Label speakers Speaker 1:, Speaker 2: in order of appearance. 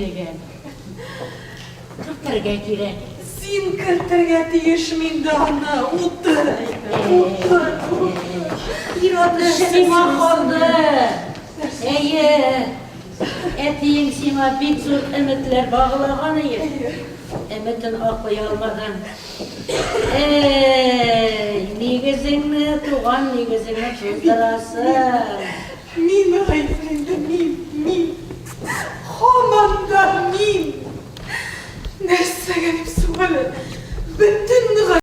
Speaker 1: биргән. Кертергә кирәк.
Speaker 2: Син кертергә тиеш минде аны, утыр, утыр, утыр.
Speaker 1: Ир-ат эше сиңа калды. Әйе, әтиең сиңа бик зур өметләр багылаган ие. Өметен аклый алмадың. Әй, нигезеңне, туган нигезеңне туздырасың.
Speaker 2: Мин гаепле инде, мин, мин. Һаман да мин. Нәрсәгә дип соң әле?